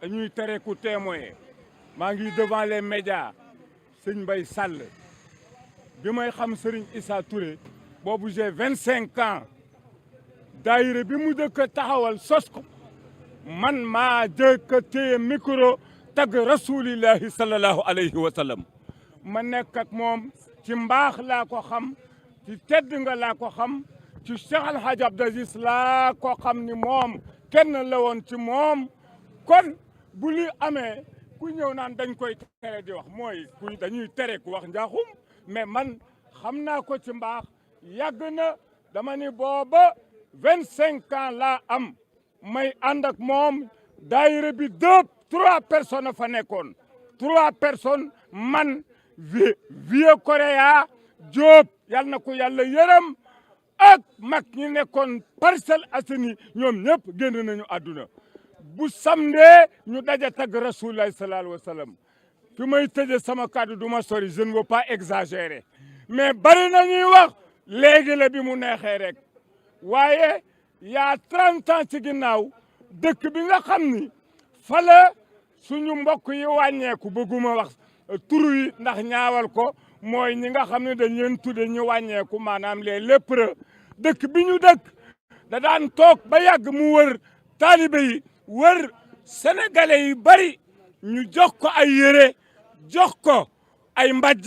dañuy tere ku témoin maa ngi devant les médias sëñ Mbaye Sall bi may xam Serigne Issa Touré boobu j'ai 25 ans daayira bi mu dëkk taxawal sos ko man maa jëkk téye micro tagg rasulillahi sallallahu alayhi wa sallam ma nekk ak moom ci mbaax laa ko xam ci tedd nga laa ko xam ci Cheikh Al Hadj Abdou Aziz laa ko xam ni moom kenn la woon ci moom kon bu li amee ku ñëw naan dañ koy tere di wax mooy ku dañuy tere ku wax njaaxum mais man xam naa ko ci mbaax yàgg na dama ni booba 25 ans laa am may ànd ak moom daayira bi 3 personnes fa nekkoon 3 personnes man Vieux Korea Diop yal na ko yàlla yërëm ak mag ñi nekkoon Parcelles Assainies ñoom ñëpp génn nañu àdduna bu samedi ñu daje tagg Rasulullah sallallahu alayhi wa sallam fi may tëje sama kàddu du ma sori je ne veux pas exagérer mais bari na ñuy wax léegi la bi mu neexee rek waaye yaa 30 ans ci ginnaaw dëkk bi nga xam ni fa la suñu mbokk yi wàññeeku bëgguma wax turu yi ndax ñaawal ko mooy ñi nga xam ne dañ leen tudde ñu wàññeeku maanaam les lépreux dëkk bi ñu dëkk da daan toog ba yàgg mu wër taalibe yi wër sénégalais yi bari ñu jox ko ay yére jox ko ay mbajj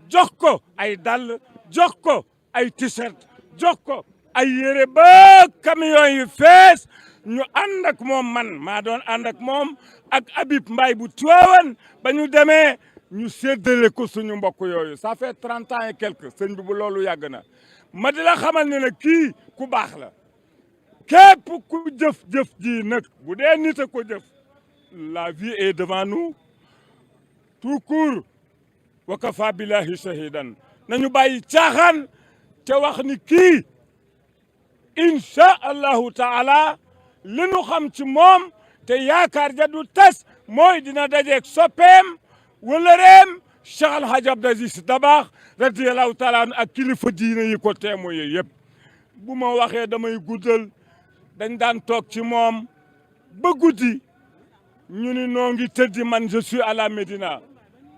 jox ko ay dàll jox ko ay t-shirt jox ko ay yére ba camion yi fees ñu ànd ak moom man maa doon ànd ak moom ak Habib Mbaye bu Tiwaawan ba ñu demee ñu séddale ko suñu mbokk yooyu ça fait 30 ans et quelques sëñ bi bu loolu yàgg na ma di la xamal ne nag kii ku baax la képp ku jëf-jëf ji nag bu dee nit a ko jëf la vie est devant nous tout court wa kafa billahi shahidan nañu bàyyi caaxaan te wax ni kii incha allahu taala li nu xam ci moom te yaakaar ja du tas mooy dina dajeeg soppeem wala reem Cheikh Al Hadj Abdou Aziz Dabakh radiyallahu taala ak kilifa diine yi ko témoye yëpp bu ma waxee damay guddal dañ daan toog ci moom ba guddi ñu ni noo ngi tëddi man je suis à la Médina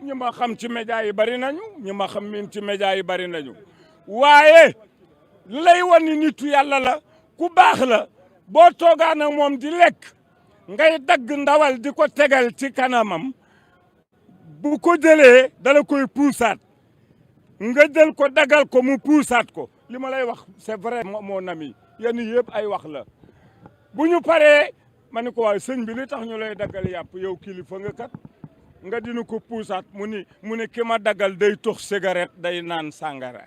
ñi ma xam ci média yi bari nañu ñi ma xam min ci média yi bari nañu waaye lay wan ni nitu yàlla la ku baax la boo toogaan ak moom di lekk ngay dagg ndawal di ko tegal ci kanamam bu ko jëlee dala koy puusaat nga jël ko dagal ko mu puusaat ko li ma lay wax c'est vrai mon ami yenn yëpp ay wax la bu ñu paree ma ni ko waaye sëñ bi li tax ñu lay daggal yàpp yow kilifa nga kat nga dinu ko puusaat mu ni ki ma daggal day tux cigarette day naan sàngara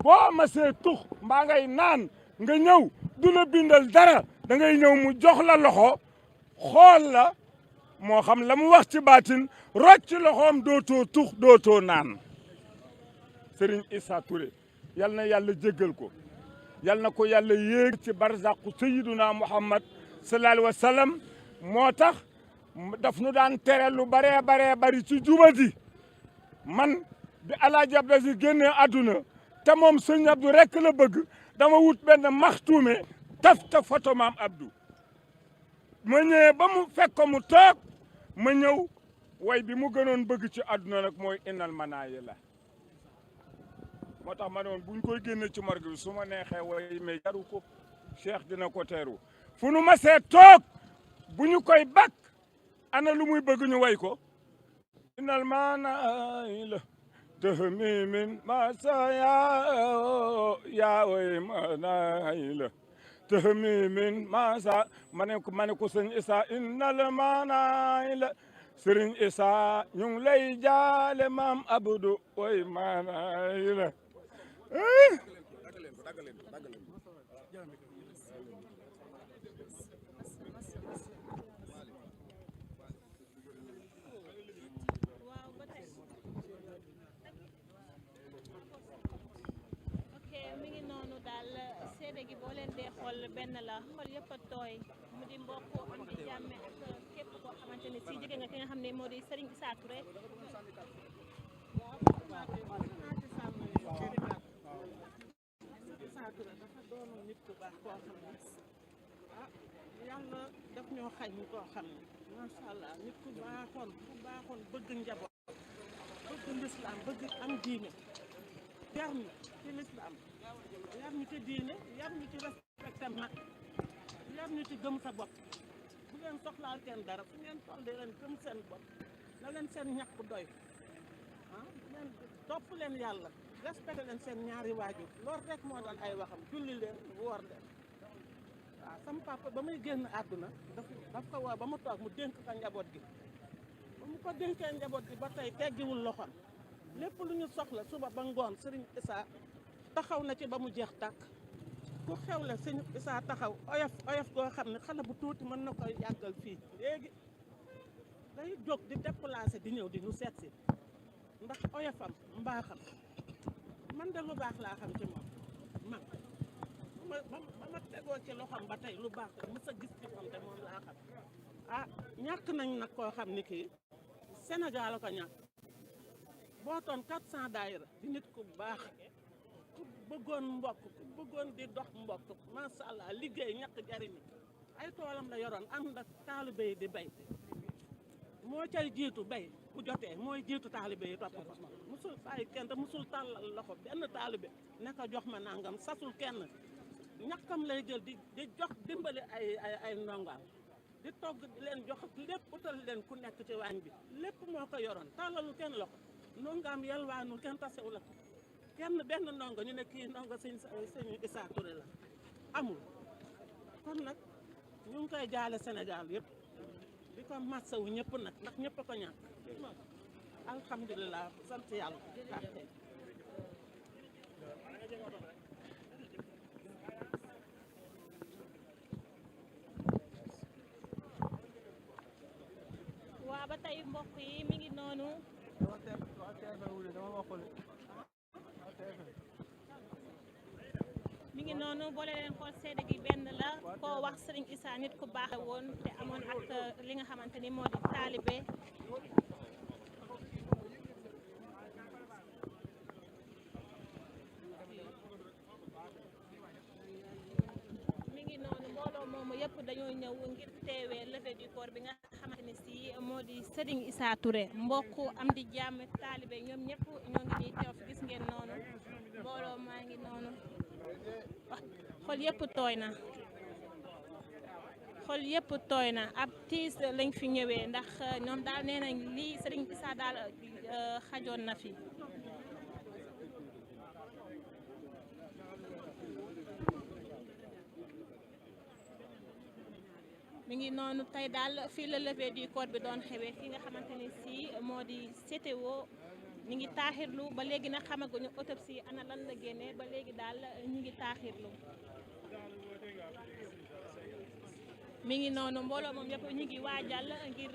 boo masee tux mbaa ngay naan nga ñëw du la bindal dara da ngay ñëw mu jox la loxo xool la moo xam la mu wax ci baatin rocc loxoom dootoo tux dootoo naan Serigne Issa Touré yal na yàlla jéggal ko yal na ko yàlla yéeg ci barzaqu sayyiduna Muhammad sallallahu alayhi wa sallam moo tax daf nu daan tere lu baree bari ci jubadi man bi Alaaji Abdou Aziz génnee àdduna te moom sëñ Abdou rek la bëgg dama wut benn maxtuume taf ta photo maam Abdou ma ñëwee ba mu fekk ko mu toog ma ñëw way bi mu gënoon bëgg ci àdduna nag mooy innal manaayi la moo tax ma doon buñ koy génne ci morgue bi su ma neexee way mais jaru ko Cheikh dina ko teeru fu nu masee toog bu ñu koy bakk ana lu muy bëgg ñu way ko innal manaayi la tahmimin masaya yaa way manaayi la tahmimin masa ma ne ko sëñ Issa innal manaayi la sëriñ Issa ñu ngi lay jaale maam Abdou way manaayi la gi boo leen dee xool benn la xool yëpp a tooy mu di mbokk am di jàmme ak képp koo xamante ne si jóge nga ki nga xam ne moo di Serigne Issa Touré Issa Touré dafa doon nit ku baax koo xam ne yàlla daf ñoo xañ koo xam ne macha allah nit ku baaxoon bëgg njaboot bëgg lislaam bëgg am diine yar ñu ci lislaam yar ñu ci diine yar ñu ci respecté mag yar ñu ci gëm sa bopp bu leen soxlaal kenn dara fu ngeen toll di leen gëm seen bopp na leen seen ñàkk doy leen topp leen yàlla respecté leen seen ñaari waajur loolu rek moo doon ay waxam julli leen woor leen waaw sama papa ba muy génn àdduna daf ko woo ba mu toog mu dénk ko njaboot gi ba mu ko dénkee njaboot gi ba tey teggiwul loxoom lépp lu ñu soxla suba ba ngoon Serigne Issa taxaw na ci ba mu jeex tàkk ku xewle Serigne Issa taxaw oyof goo xam ne xale bu tuuti mën na koy yàggal fii léegi day jóg di déplacé di ñëw di ñu seet si ndax oyofam mbaaxam man de lu baax laa xam ci moom man ba ma tegoo ci loxoom ba tey lu baax la mës a gis ci moom te moom laa xam ñàkk nañ nag koo xam ni kii Sénégal la ko ñàkk bootoon 400 daayira di nit ku baax ku bëggoon mbokk ku bëggoon di dox mbokk macha allah liggéey ñàkk jariñu ay toolam la yoroon am na taalibe yi di bay moo cay jiitu bay bu jotee mooy jiitu taalibe yi topp ko musul bàyyi kenn te musul tàllal loxo benn taalibe ne ko jox ma nangam sasul kenn ñàkkam lay jël di jox dimbali ay ndongaam di togg di leen jox lépp utal leen ku nekk ci waañ bi lépp moo ko yoroon tàllalu kenn loxo ndongaam yalwaanul kenn tasewu la kenn benn ndongo ñu ne kii ndongo sëñ Issa Touré la amul kon nag ñu ngi koy jaale Sénégal yëpp di ko massawu ñëpp nag ndax ñëpp a ko ñàkk alhamdulilah sant yàlla waa ba tey mbokk yi mi ngi noonu boole leen xool seede gi benn la koo wax Serigne Issa nit ku baax woon te amoon ak li nga xamante ni moo di taalibe mi ngi noonu mbooloo moomu yëpp dañoo ñëw ngir teewee levée du corps bi nga xamante ni si moo di Serigne Issa Touré mbokk am di jàmm taalibe ñoom ñëpp ñoo ngi nii teew fi gis ngeen noonu mbooloo maa ngi noonu xol yëpp tooy na ab tiis lañ fi ñëwee ndax ñoom daal nee nañ lii Serigne Issa daal xajoon na fi mi ngi noonu tey daal fii la levée du corps bi doon xewee fi nga xamante ni si moo di CTO ñu ngi taaxirlu ba léegi nag xamaguñu autopsie ana lan la génnee ba léegi daal ñu ngi taaxirlu mi ngi noonu mbooloo moom yëpp ñu ngi waajal ngir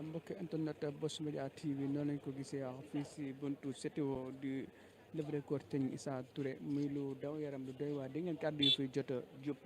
mbokk internet Buzz Media TV noonu lañ ko gisee fii si buntu CTO di levée du corps Serigne Issa Touré muy lu daw yaram lu doy waar di ngeen kàddu yi fi jot a jub